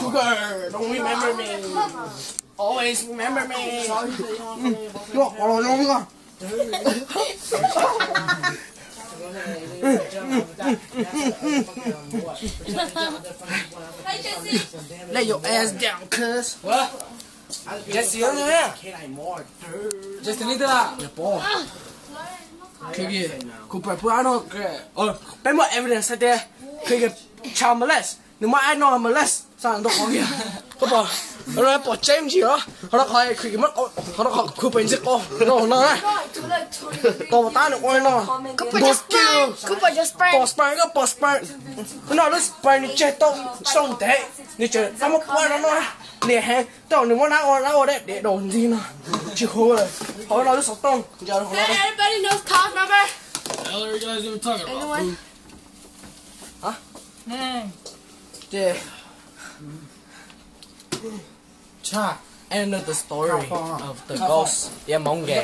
Sugar, don't remember me. Always remember me. Yuav qhov los zoo. Let your ass down, cuz. Jesse, Jesse, kuv pab pub ab no, peb muaj evidence hais tias Cookie tshaj Melez, nws muab ab no Melez xa ntau qhov kiag. Koj pom, pom tseeb ntsis los? Qhov no qhov Cookie muab, qhov no qhov Cookie ntxig qau no na. Tau tab nws ua no. Pom sperm, koj pom sperm. No lub sperm nws tseg tau xyoo ntev, nws tseem tau muab puab no no. Liam heev, tau nws muab nab ua, nab ua deb dev daus ntxig no. Tsis huv lawm. Qhov no lub xov tooj. Everybody knows Cos, remember? End of the story of the ghost. Yeah, monkey.